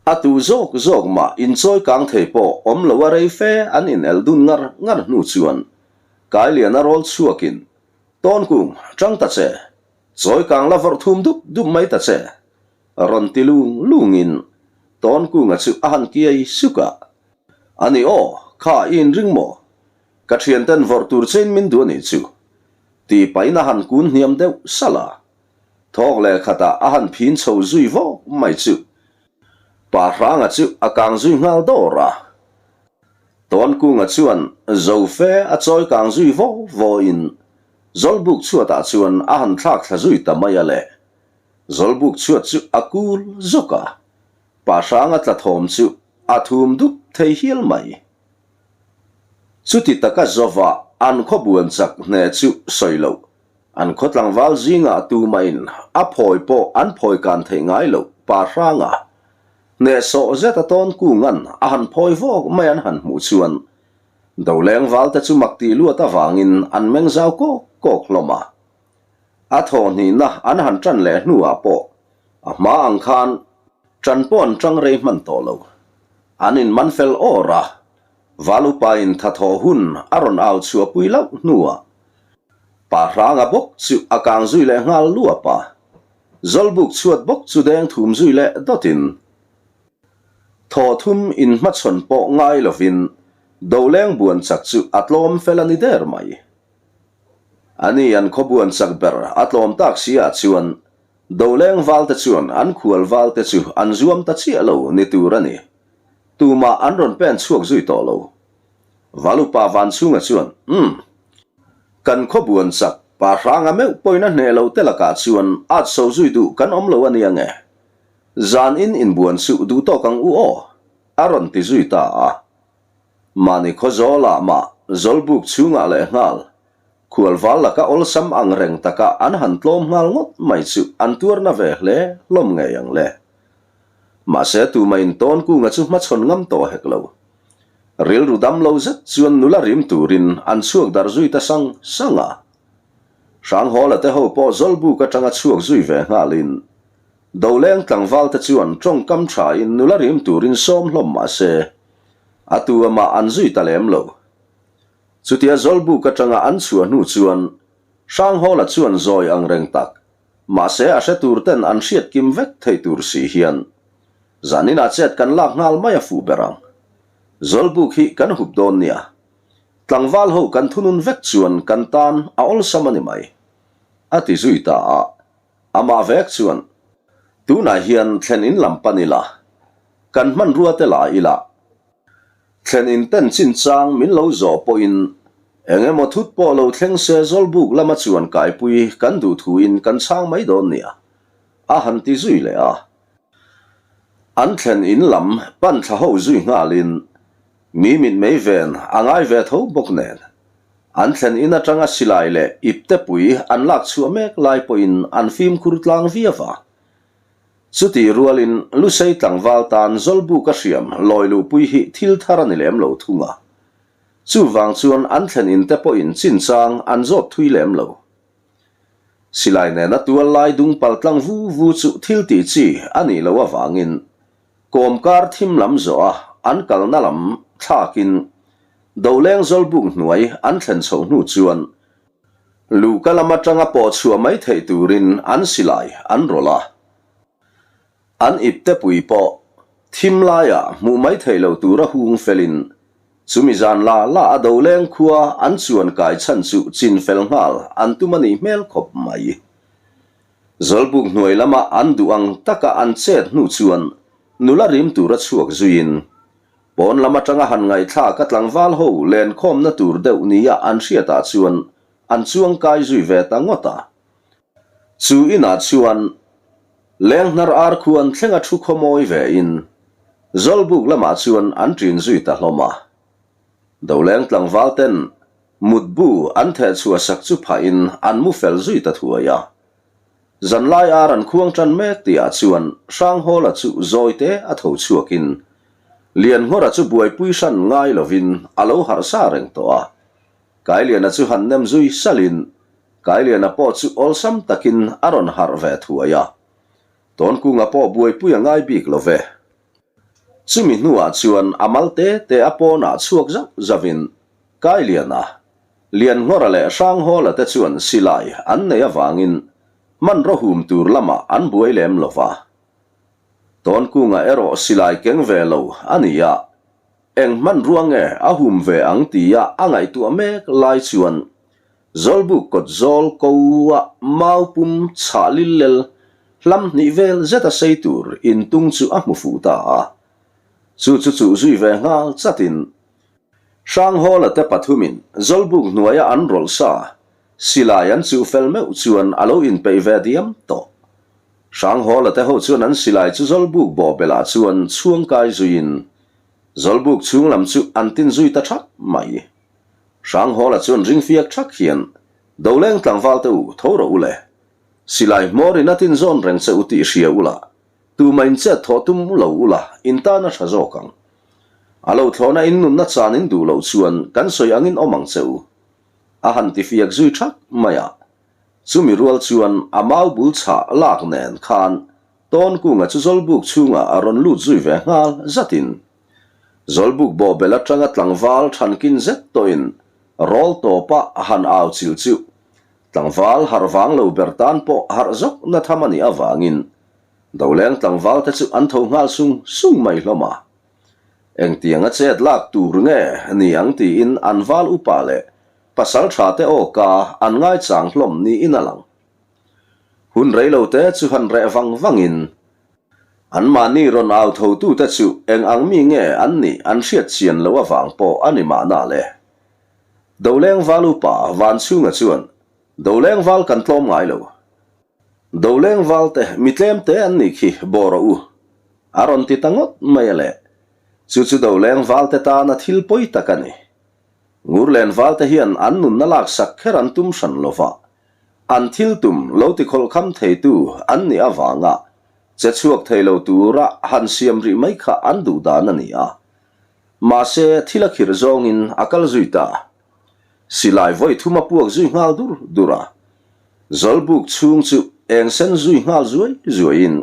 A: A tu zawk zawk mah inchawi kang thei pawh awm lo a rei fe an in el dun ngar ngar hnu chuan Kailiana rawl chhuakin, Tawnkung, ṭang ta che, chawi kang la vawrh thum dup dup mai ta che, rawn ti lung lungin Tawnkunga chu a han kiai suk a. A ni aw, kha i inring maw? Ka ṭhianten vawrh tur chein min duh a nih chu, tih pahin a han kun hniam deuh salh a. Thawk leh khatah a han phin chho zui vawk mai chu. Pa Hranga chu a kang zui nghal dawr a. Tawnkunga chuan zo fe a chawi kang zui vaw vawin Zawlbuk chhuatah chuan a han thlak thla zui ta mai a le. Zawlbuk chhuat chu a kul zawk a, Pa Hranga tla thawm chu a thum dup thei hial mai. Chuti taka zova an khawbuan chak hneh chu sawi loh An khaw tlangval zingah tumahin a phawi pawh an phawi kan theih ngai loh pa hranga hnehsawh zet a tawn kungan a han phawi vawk mai an han hmuh chuan Doleng valte chu mak tih luat avangin an meng zau kawk kawk hlawm a. A thawhhnihna an han ṭan leh hnuah pawh a hma ang khan ṭan pawh an ṭang rei hman tawh lo. An inman fel awr a, val upain thathawh hun a rawn au chhuahpui lauh hnuah Pa hranga bawk chu a kang zui leh nghal luap a, Zawlbuk chhuat bawk chu deng thum zui leh dawtin thaw thum inhmachhawn pawh ngai lovin Doleng buan chak chu a tlawm fel a ni der mai. Ani an khaw buan chak ber a tlawm tak si ah chuan Doleng valte chuan an khual valte chu an zuam ta chiah lo ni tur a ni. Tumah an rawn pen chhuak zui tawh lo. Valupa Vanchhunga chuan, Umm. Kan khaw buan chak, pa hranga meuh pawhin a hneh lo te lakah chuan at so zui duh kan awm lo a nia nge? Zan in inbuan suh duh tawk ang u aw, a rawn ti zui ta a. Mahni khaw zawlah mah zawlbuk chhungah lehnghal Khualval laka awlsam ang reng taka an han tlawm nghal ngawt mai chu an tuarna ve hle hlawm ngei ang le. Mahse tumah in tawn kunga chu hmachhawn ngam tawh hek lo. Rilru dam lo zet chuan nula rim turin an chhuak darh zui ta sang sang a. Hranghawla te ho pawh Zawlbuk atanga chhuak zui ve nghalin Doleng tlangval te chuan tawngkam tha in nula rim turin sawm hlawm mahse a tu amah an zui ta lem lo. Chutia Zawlbuk atanga an chhuah hnu chuan Hranghawla chuan zawi ang reng tak, mahse a hre tur ten an hriat kim vek thei tur si hian zaninah chet kan lak nghal mai a fuh ber ang. Zawlbuk hi kan hup dawn nia. Tlangval ho kan thunun vek chuan kan tan a awlsam a ni mai. A ti zui ta a. Amah vek chuan, Tunah hian thlen in lam pan ila, kan hmanrua te la ila, Thlen in ten chinchang min lo zawh pawhin eng emaw thut pawh lo thleng se Zawlbuk lama chuan kaipui kan duh thuin kan chhang mai dawn nia, a han ti zui leh a. An thlen in lam pan thla ho zui nghalin mi mitmei ven a ngai ve tho bawk nen an thlen in atanga silai leh iptepui an lak chhuah mek lai pawhin an fimkhur tlang viau a. Chutih rualin Lusei tlangval tan Zawlbuk a hriam lawi luhpui hi thil thar a ni lem lo thung a. Chuvang chuan an thlen in te pawhin chinchang an zawt thui lem lo. Silai nena tual lai dung pal tlang vu vu chu thil tih chi a nih loh avangin kawmkar thim lam zawh a an kalna lam thlakin Doleng Zawlbuk hnuai an thlen chhoh hnu chuan Luhka lam atanga pawh chhuah mai theih turin an silai an rawlh a. An iptepui pawh thim laiah hmuh mai theih lo tura hung felin chumi zan la la a doleng khua an chuan kai chhan chu chin fel nghal an tum a nih hmel khawp mai. Zawlbuk hnuai lama an duh ang taka an chet hnu chuan nula rim tura chhuak zuiin Pawn lam atanga han ngaihthlak a tlangval ho lenkhawmna tur deuh nia an hriatah chuan an chuang kai zui ve ta ngawt a. Chu inah chuan Lenghnar ar khuan thlenga thu khawmawi ve in Zawlbuk lamah chuan an ṭin zui ta hlawm a. Doleng tlangval ten mutbu an theh chhuah sak chu phah in an mu fel zui ta thuai a. Zanlai ar an khuang tan mek tihah chuan Hranghawla chu zawite a tho chhuakin Lianngawra chu buaipui hran ngai lovin a lo harh sa reng tawh a. Kailiana chu han nem zui salin Kailiana pawh chu awlsam takin a rawn harh ve thuai a. Tawnkunga pawh buaipui a ngai bik lo ve. Chumi hnuah chuan a mal te te a pawnah chhuak zauh zauhin Kailiana, Lianngawra leh Hranghawla te chuan silai an nei avangin hmanraw hum tur lamah an buai lem lo va. Tawnkunga erawh silai keng ve lo a ni a, eng hmanrua nge a hum ve ang tia a ngaihtuah mek lai chuan Zawlbuk kawt zawl ko a mau pum chhah lil lel hlam hnih vel zet a sei tur intung chu a hmu fuh ta a. Chu chu chuh zui ve nghal chatin Hranghawla te pathumin Zawlbuk hnuaia an rawlh sa silai an chuh fel meuh chuan a lo inpeih ve diam tawh. Hranghawla te ho chuan an silai chu Zawlbuk bawhbelah chuan chhuangkai zuiin Zawlbuk chhung lam chu an tin zui ta thap mai. Hranghawla chuan ringfiak thak hian, Doleng tlangval te u, tho rawh u le. Silai hmawrin a tin zawn reng che u tih hria u la, Tuma in chet thawh tum lo ula, in tan a tha zawk ang. A lo thlawhna in nunna chan in duh loh chuan kan sawi angin awm ang che u. A han ti fiak zui thak mai a. Chumi rual chuan a mau bul chhah lak nen khan Tawnkunga chu Zawlbuk chhungah a rawn lut zui ve nghal zatin Zawlbuk bawhbel atanga tlangval thankin zet tawhin rawl tawpa a han au chil chu tlangval harh vang lo ber tan pawh harh zawk na tham a nih avangin Doleng tlangval te chu an tho nghal sung sung mai hlawm a. Engtiang a chet lak tur nge ni ang tiin an val upa leh pasal tha te aw ka an ngaichang hlawm niin a lang. Hun rei lo te chu han reh vang vangin. Anmahni rawn au thotute chu eng ang mi nge an nih an hriat chian loh avang pawh a ni mahna le. Doleng val upa Vanchhunga chuan, Doleng val kan tlawm ngai lo. Doleng valte mi tlem te an nih khi bawh rawh u. A rawn ti ta ngawt mai a le. Chu chu Doleng valte tana thil pawi tak a ni. Ngurlen valte hian an nunna laksak kher an tum hran lo va, an thil tum lo tikhawlhkham theitu an nih avanga che chhuak thei lo tura han siam rih mai kha an duh dan a ni a. Mahse, thil a khirh zawngin a kal zui ta. Silai vawi thum a puak zui nghal dur dur a. Zawlbuk chhung chu eng sen zui nghal zuai zuaiin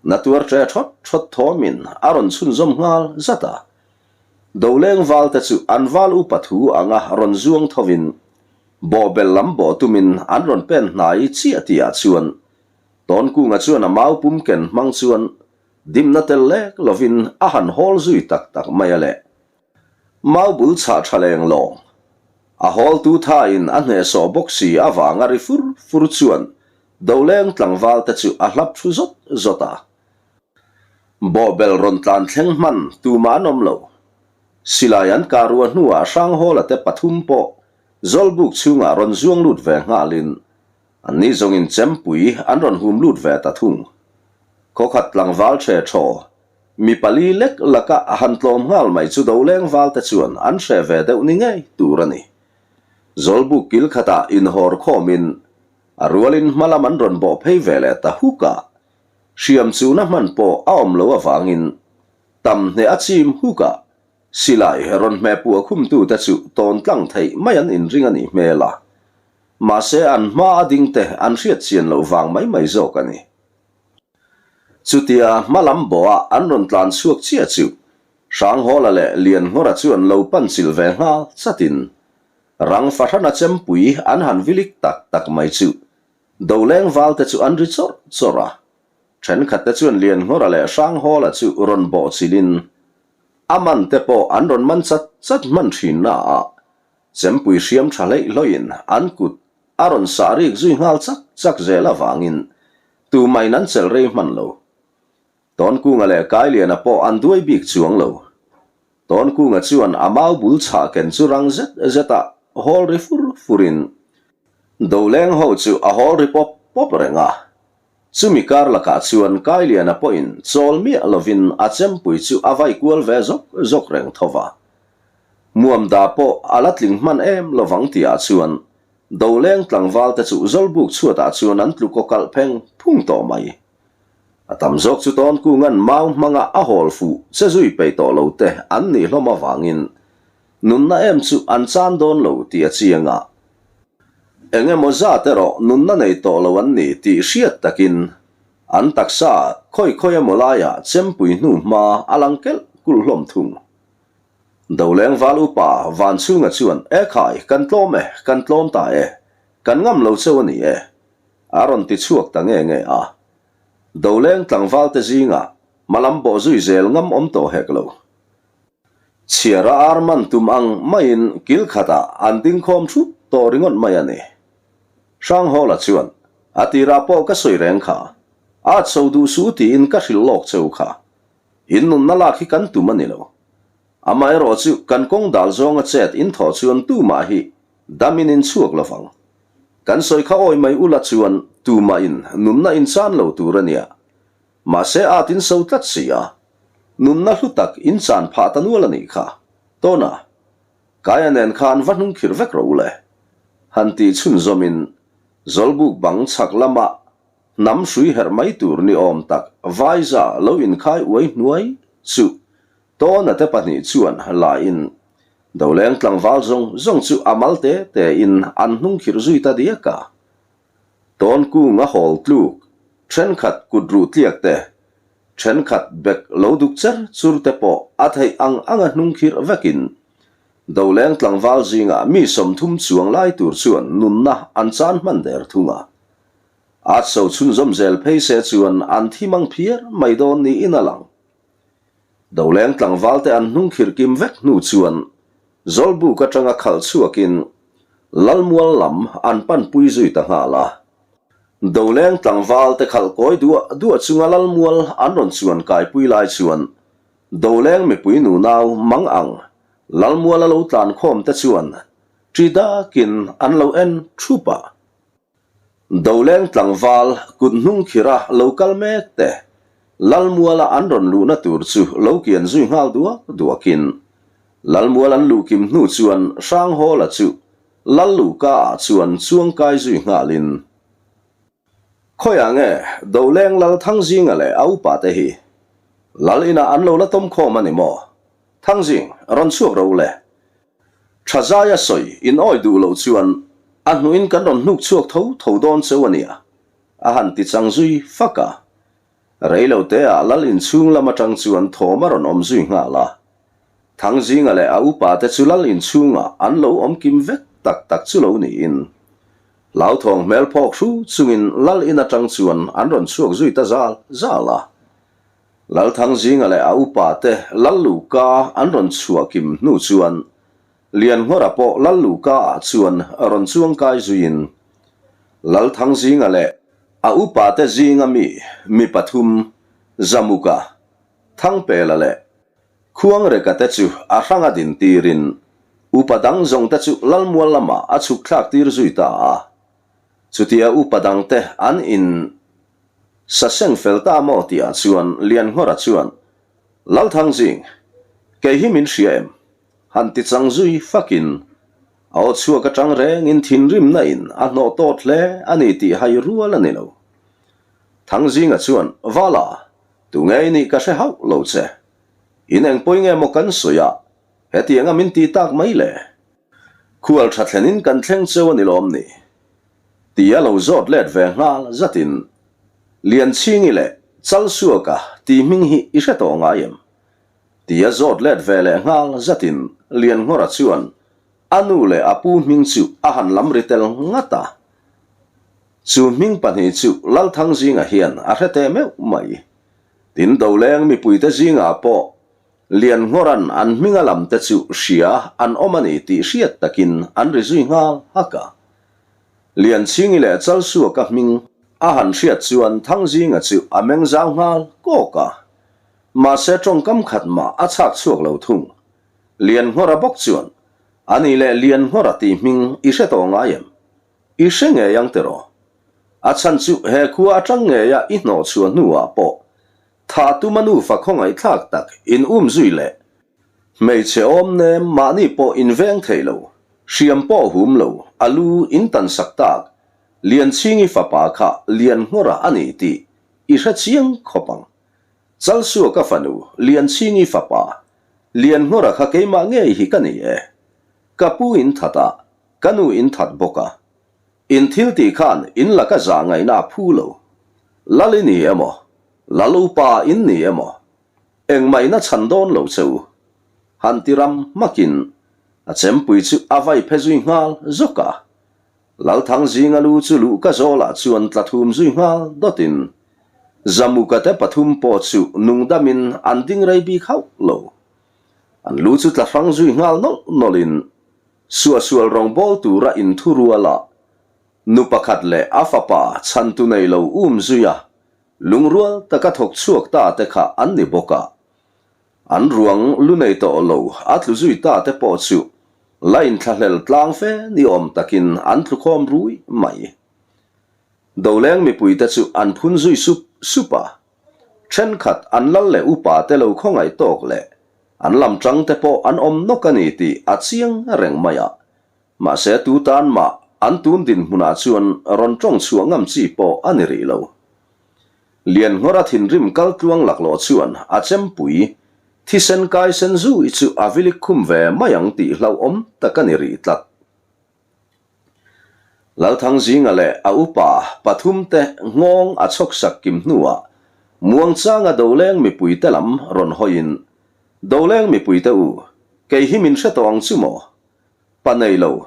A: na tuar ṭe ṭhawt ṭhawt thawmin a rawn chhunzawm nghal zat a. Doleng valte chu an val upa thu anga rawn zuang thovin bawhbel lam bawh tumin an rawn pen hnai chiah tihah chuan Tawnkunga chuan a mau pum ken hmang chuan dimna tel lek lovin a han hawl zui tak tak mai a le. Mau bul chhah tha leng lawng. A hawltu thain a hnehsawh bawk si avanga ri fur fur chuan Doleng tlangval te chu a hlap thu zawt zawt a. Bawhbel rawn tlan thleng hman tumah an awm lo. Silai an kah ruah hnuah Hranghawla te pathum pawh Zawlbuk chhungah rawn zuang lut ve nghalin anni zawngin chempui an rawn hum lut ve ta thung. Khawkhat tlangval ṭhe ṭhaw mi pali lek laka a han tlawm nghal mai chu Doleng valte chuan an hre ve deuh ni ngei tur a ni. Zawlbuk kil khatah inhawr khawmin a rualin hmalam an rawn bawh phei ve leh ta huk a. Hriam chuhna hman pawh a awm lo avangin tam hneh a chim huk a, silai rawn hmeh puah khumtute chu tawn tlang theih mai an inring a nih hmel a. Mahse an hma a dingte an hriat chian loh vang mai mai zawk a ni. Chutia hma lam bawhah an rawn tlan chhuak chiah chu Hranghawla leh Lianngawra chu an lo pan chilh ve nghal chatin rang fahrana chempui an han vilik tak tak mai chu Doleng valte chu an ri chawrh chawrh a, thenkhatte chuan Lianngawra leh Hranghawla chu rawn bawh chilhin a man te pawh an rawn man chat chat hman thin na a, chempui hriam tha hleih hlawiin an kut a rawn sah rik zui nghal chak chak zel avangin tumahin an chelh rei hman lo. Tawnkunga leh Kailiana pawh an duai bik chuang lo. Tawnkunga chuan a mau bul chhah ken chu rang zet zet a hawl ri fur furin Doleng ho chu a hawl ri pawp pawp reng a. Chumi kar lakah chuan Kailiana pawhin chawl miah lovin a chempui chu a vai kual ve zawk zawk reng tho va. Muamda pawh a la tling hman em lovang tihah chuan Doleng tlangval te chu Zawlbuk chhuatah chuan an tlu kaw kalh pheng phung tawh mai. A tam zawk chu Tawnkunga'n mau hmanga a hawl fuh che zui peih tawh lo te an nih hlawm avangin nunna em chu an chan dawn lo tih a chiang a. Eng emaw zat erawh nunna nei tawh lo an ni tih hriat takin an taksa khawi khawi emaw laiah chempui hnu hma a lang kelh kulh hlawm thung. Doleng val upa Vanchhunga chuan, E khai, kan tlawm e, kan tlawm ta e, kan ngam lo cheu a ni e. A rawn ti chhuak ta nge nge a. Doleng tlangvalte zingah hmalam bawh zui zel ngam awm tawh hek lo. Chhiara ar man tum ang maiin kil khatah an ding khawm thup tawh ringawt mai a ni. Hranghawla chuan, A tirah pawh ka sawi reng kha. A chho duh suh tiin ka hrilh lawk cheu kha. In nunna lak hi kan tum a ni lo. Amaherawhchu kan kawng dal zawnga chet in thawh chuan tumah hi damin in chhuak lovang. Kan sawi kha awi mai ula chuan tumah in nunna in chan lo tur a nia. Mahse at in so tlat si a, nunna hlu tak in chan phah ta nual a nih kha. Tawna, Kaia nen khan va hnung khirh vek rawh u le. Han tih chhunzawm in Zawlbuk bang chhak lama hnam hrui herh mai tur ni awm tak Vaiza lo inkhai uai hnuai chu Tawna te pahnih chuan la in Doleng tlangval zawng zawng chu a mal te te in an hnung khirh zui ta diak a. Tawn kung a hawl tluk, thenkhat kut ruh tliak te, thenkhat bek lo duk cher chur te pawh a theih ang ang a hnung khirh vek in Doleng tlangval zingah mi 30 chuang lai tur chuan nunna an chan hman der thung a. At so chhunzawm zel phei se chuan an thi mang phiar mai dawn niin a lang. Doleng tlangvalte an hnung khirh kim vek hnu chuan Zawlbuk atanga khalh chhuakin Lalmual lam an panpui zui ta nghal a. Doleng tlangval te khalh kawi duah duah chunga Lalmual an rawn chuan kaipui lai chuan Doleng mipui nunau mang ang Lalmual a lo tlan khawm te chuan ṭi dakin an lo en ṭhup a. Doleng tlangval kut hnung khira lo kal mek te Lalmuala an rawn luhna tur chu lo kian zui nghal duak duakin Lalmual an luh kim hnu chuan Hranghawla chu Lal Luhka ah chuan chuang kai zui nghalin, Khawiah nge Doleng Lal Thangzinga leh a upa te hi Lal inah an lo la tawm khawm a ni maw? Thangzing, rawn chhuak ro le. Tha zaia sawi in awi duh loh chuan a hnuin kan rawn hnuk chhuak tho tho dawn cheu a nia, a han ti chang zui fak a. Rei lo teah Lal inchhung lam atang chuan thawm a rawn awm zui nghal a. Thangzinga leh a upa te chu Lal inchhungah an lo awm kim vek tak tak chu lo niin hlauthawng hmel phawk hru chungin Lal in atang chuan an rawn chhuak zui ta zal zal a. Lal Thangzinga leh a upa te Lal Luka an rawn chhuah kim hnu chuan Lianngawra pawh Lal Luka ah chuan rawn chuang kai zuiin Lal Thangzinga leh a upa te zinga mi mi pathum Zamuka, Thangpela leh Khuangreka te chu a hranga din tirin upa dang zawng te chu Lalmual lamah a chhuk thlak tir zui ta a. Chutia upa dang te an in Sa seng fel ta maw tih ah chuan Lianngawra chuan, Lalthangzing, kei hi min hria em? Han ti chang zui fakin a aw chhuak atang rengin thinrimna in a hnawh tawt hle a ni tih hai rual a ni lo. Thangzinga chuan, Vala, tu nge i nih ka hre hauh lo che. In eng pawi nge maw kan sawi a, hetianga min ti tak mai le? Khual tha thlenin kan thleng cheu a ni lawm ni? Ti a lo zawt let ve nghal zatin, Lianchhingi leh Chalsuaka tih hming hi i hre tawh ngai em? Ti a zawt let ve leh nghal zatin Lianngawra chuan a nu leh a pu hming chu a han lam ri tel ngat a. Chu hming pahnih chu Lalthangzinga hian a hre teh meuh mai. Tin Doleng mipuite zingah pawh Lianngawran an hminga lam te chu hria an awm a ni tih hriat takin an ri zui nghal hak a. Lianchhingi leh Chalsuaka hming a han hriat chuan Thangzinga chu a meng zau nghal kawk a. Mahse tawngkam khat mah a chhak chhuak lo thung. Lianngawra bawk chuan, A nih leh Lianngawra tih hming i hre tawh ngai em? I hre ngei ang tiraw? A chhan chu he khua atang ngeia i hnawhchhuah hnuah pawh Tha tuma nufa khawngaihthlak tak in um zui leh hmeichhe awm nem mahni pawh in veng thei lo, hriam pawh hum lo, a lu in tan sak tak Lianchhingi fapa kha Lianngawra a ni tih i hre chiang khawp ang. Chalsuaka fanu Lianchhingi fapa Lianngawra kha keimah ngei hi ka ni e. Ka pu in that a, ka nu in that bawk a. In thil tih khan in laka zah ngaihna a phu lo. Lal i ni emaw? Lal upa in ni emaw? Engmah in a chhan dawn lo che u. Han ti ram hmakin a chempui chu a vai phe zui nghal zawk a. Lalthang zinga lu chu luh ka zawlah chuan tla thum zui nghal dawtin Zamuka te pathum pawh chu nungdamin an ding rei bik hauh lo. An lu chu tla hrang zui nghal nawlh nawlhin Suahsual rawngbawl tura inthurual a, nu pakhat leh a fapa chhantu nei lo um zui a, lungrual taka thawk chhuak ta te kha an ni bawk a. An ruang lu nei tawh lo a tlu zui ta te pawh chu la inthlahlel tlang fe ni awm takin an tlu khawm rui mai. Doleng mipuite chu an phun zui sup sup a, thenkhat an lal leh upa te lo khawngaih tawk leh An lam tang te pawh an awm nawk a ni tih a chiang reng mai a. Mahse tu tan mah an tun dinhmunah chuan rawn tawng chhuah ngam chi pawh a ni rih lo. Lianngawra thinrim kal tluang laklawh chuan a chempui thisen kai sen zui chu a vilik khum ve mai ang tih hlauhawm tak a ni rih tlat. Lalthangzinga leh a upa pathumte nghawng a chhawksak kim hnuah muangchanga Doleng mipuite lam rawn hawiin, Doleng mipuite u, kei hi min hre tawh ang chu maw? Pa nei lo,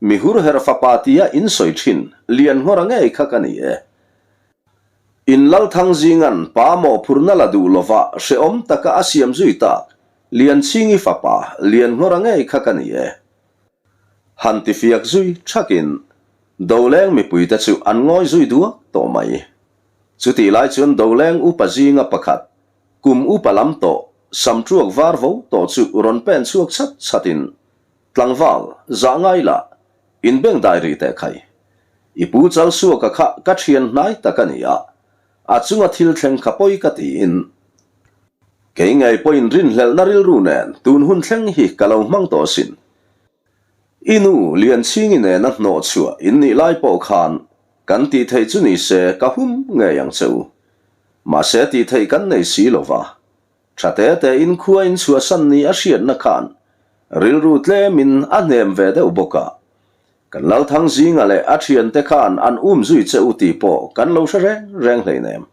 A: mi hur herh fapa tia in sawi thin Lianngawra ngei kha ka ni e. In Lalthangzinga'n pa mawhphurhna la duh lova hrehawm taka a siam zui tak Lianchhingi fapa Lianngawra ngei kha ka ni e. Han ti fiak zui thakin. Doleng mipuite chu an ngawi zui duak tawh mai. Chutih lai chuan Doleng upa zinga pakhat, kum upa lam tawh, sam tuak var vo tawh chu rawn pen chhuak chat chatin, Tlangval, zah ngai la, inbeng dai rih teh khai. I pu Chalsuaka kha ka thian hnai tak a ni a, a chunga thil thleng kha pawi ka tiin, kei ngei pawhin rinhlelhna rilru nen tun hun thleng hi ka lo hmang tawh asin. I nu Lianchhingi nena hnawh chhuah in nih lai pawh khan kan tih theih chu ni se ka hum ngei ang che u. Mahse tih theih kan nei si lo va. Tha te te in khua in chhuahsan ni a hriatna khan rilru tlemin a hnem ve deuh bawk a. Kan Lalthang zinga leh a thiante khan an um zui che u tih pawh kan lo hre reng reng hleinem.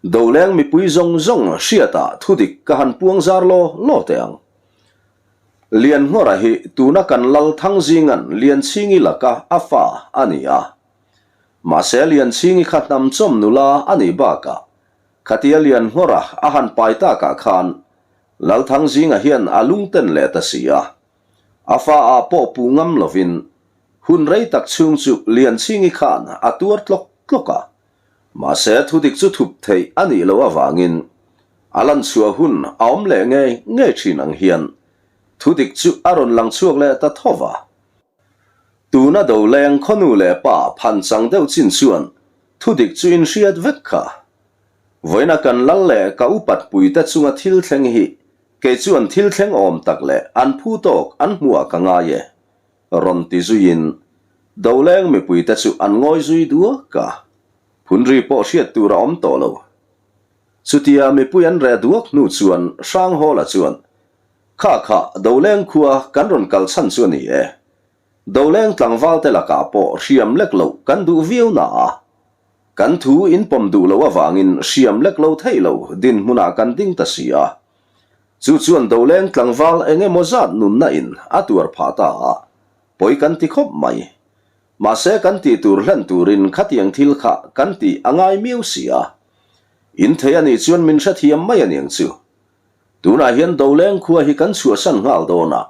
A: Doleng mipui zawng zawng hriatah thudik ka han puang zar law law teh ang. Lianngawra hi tuna kan lal Thangzinga'n Lianchhingi laka a fa a ni a. Mahse Lianchhingi kha hnamchawm nula a nih bakah khatia Lianngawra a han pai takah khan Lal Thangzinga hian a lungten leh ta si a. A fa ah pawh puh ngam lovin hun rei tak chhung chu Lianchhingi khan a tuar tlawk tlawk a. Mahse thudik chu thup theih a nih loh avangin a lan chhuah hun a awm leh ngei ngei thin ang hian thudik chu a rawn lang chhuak leh ta tho va. Tuna Doleng khawnu leh pa phan chang deuh chin chuan thudik chu in hriat vek kha. Vawiina kan lal leh ka upat puite chunga thil thleng hi kei chuan thil thleng awm tak leh an phu tawk an hmuah ka ngai e. Rawn ti zuiin Doleng mipuite chu an ngawi zui duak a, phunri pawh hriat tur a awm tawh lo. Chutia mipui an reh duak hnu chuan Hranghawla chuan, Kha kha, Doleng khua kan rawn kal chhan chu a ni e. Doleng tlangvalte lakah pawh hriam lek loh kan duh viau na a, kan thu in pawm duh loh avangin hriam lek lo theih lo dinhmunah kan ding ta si a. Chu chuan Doleng tlangval eng emaw zat nunna in a tuar phah ta a, pawi kan ti khawp mai. Mahse kan tih tur hlen turin khatiang thil kha kan tih a ngai miau si a. In thei a nih chuan min hrethiam mai a niang chu. Tunah hian Doleng khua hi kan chhuahsan nghal dawn a,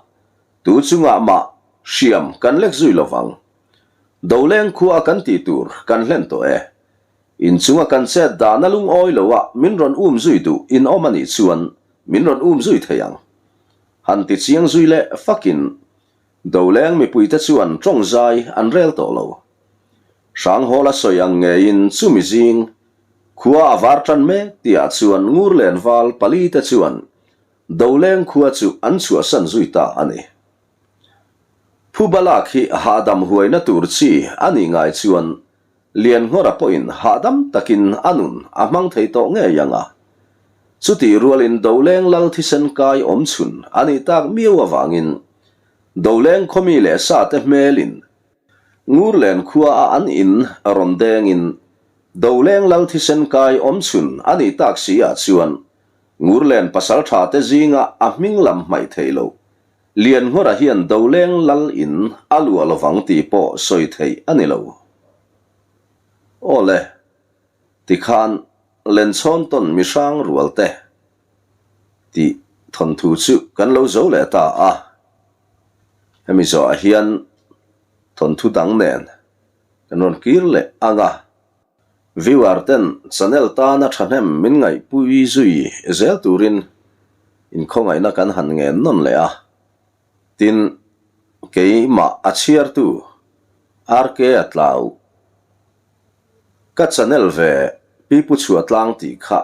A: tu chungah mah hriam kan lek zui lovang. Doleng khua a kan tih tur kan hlen tawh e. Inchunga kan chet dahna lungawi lo a min rawn um zui duh in awm a nih chuan min rawn um zui thei ang. Han ti chiang zui leh fakin Doleng mipuite chuan tawng zai an rel tawh lo. Hranghawla sawi ang ngeiin chumi zing khua a var tan mek tihah chuan Ngurlen val palite chuan Doleng khua chu an chhuahsan zui ta a ni. Phubalak hi hahdam huaina tur chi a nih ngai chuan Lianngawra pawhin hahdam takin a nun a hmang thei tawh ngei ang a. Chutih rualin Doleng lal thisen kai awm chhun a nih tak miau avangin Doleng khawmi leh sate hmelin Ngurlen khua a an in rawn dengin Doleng lal thisen kai awm chhun a nih tak si ah chuan Ngurlen pasaltha te zinga a hming lam hmaih thei lo Lianngawra hian Doleng lal in a luah lovang tih pawh sawi theih a ni lo. Aw le, tikhan Lenchhawn tawn mi hrang rual te tih thawnthu chu kan lo zo leh ta a. Hemi zawhah hian thawnthu dang nen kan rawn kir leh ang a. Viewer ten channel tana thahnem min ngaihpui zui zel turin inkhawngaihna kan han ngen nawn leh a, tin keimah a chhiartu RK a tlau ka channel ve Pipu Chhuah Tlang tih kha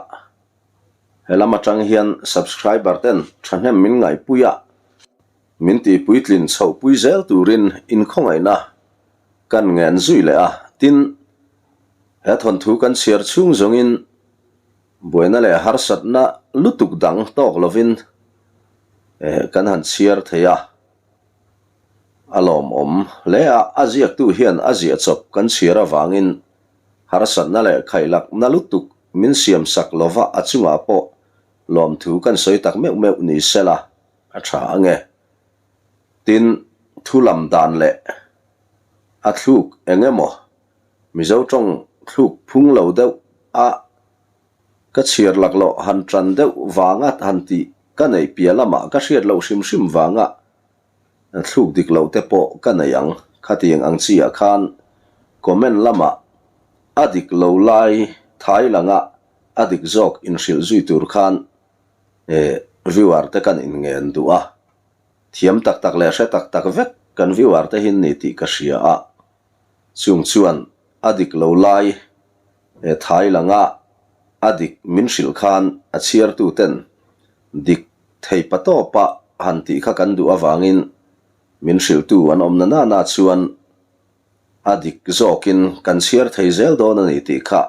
A: helam atang hian subscriber ten thahnem min ngaihpui a, min tihpuitlin chhohpui zel turin inkhawngaihna Kan ngen zui leh a, tin, he thawnthu kan chhiar chhung zawngin buaina leh harsatna lutuk dang tawk lovin kan han chhiar thei a, a lawmawm hle a, a ziaktu hian a ziah chawp kan chhiar avangin harsatna leh khaihlakna lutuk min siamsak lova a chungah pawh lawmthu kan sawi tak meuh meuh ni sela a tha ange. Tin, thu lam dan leh a thluk eng emaw Mizo tawng thluk phung lo deuh a ka chhiar laklawh han tan deuh vanga han tih ka neih piah lamah ka hriat loh hrim hrim vanga thluk dik loh te pawh ka nei ang. Khatiang ang chi ah khan comment lamah a dik lo lai thai langa a dik zawk inhrilh zui tur khan viewer te kan inngen duh a. Thiam tak tak leh hre tak tak vek kan viewer te hi ni tih ka hria a. Chung chuan a dik lo lai thai langa a dik min hrilh khan a chhiartu ten dik thei patawpa han tih kha kan duh avangin min hrilhtu an awm na nana chuan a dik zawkin kan chhiar thei zel dawn a ni tih kha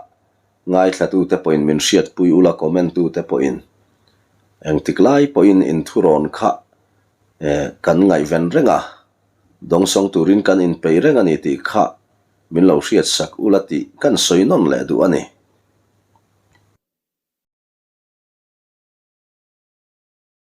A: ngaithlatute pawhin min hriatpui ula comment tute pawhin engtik lai pawhin inthurawn kha kan ngaihven reng a, dawngsawng turin kan inpeih reng a ni tih kha min lo hriatsak ula tih kan sawi nawn leh duh a ni.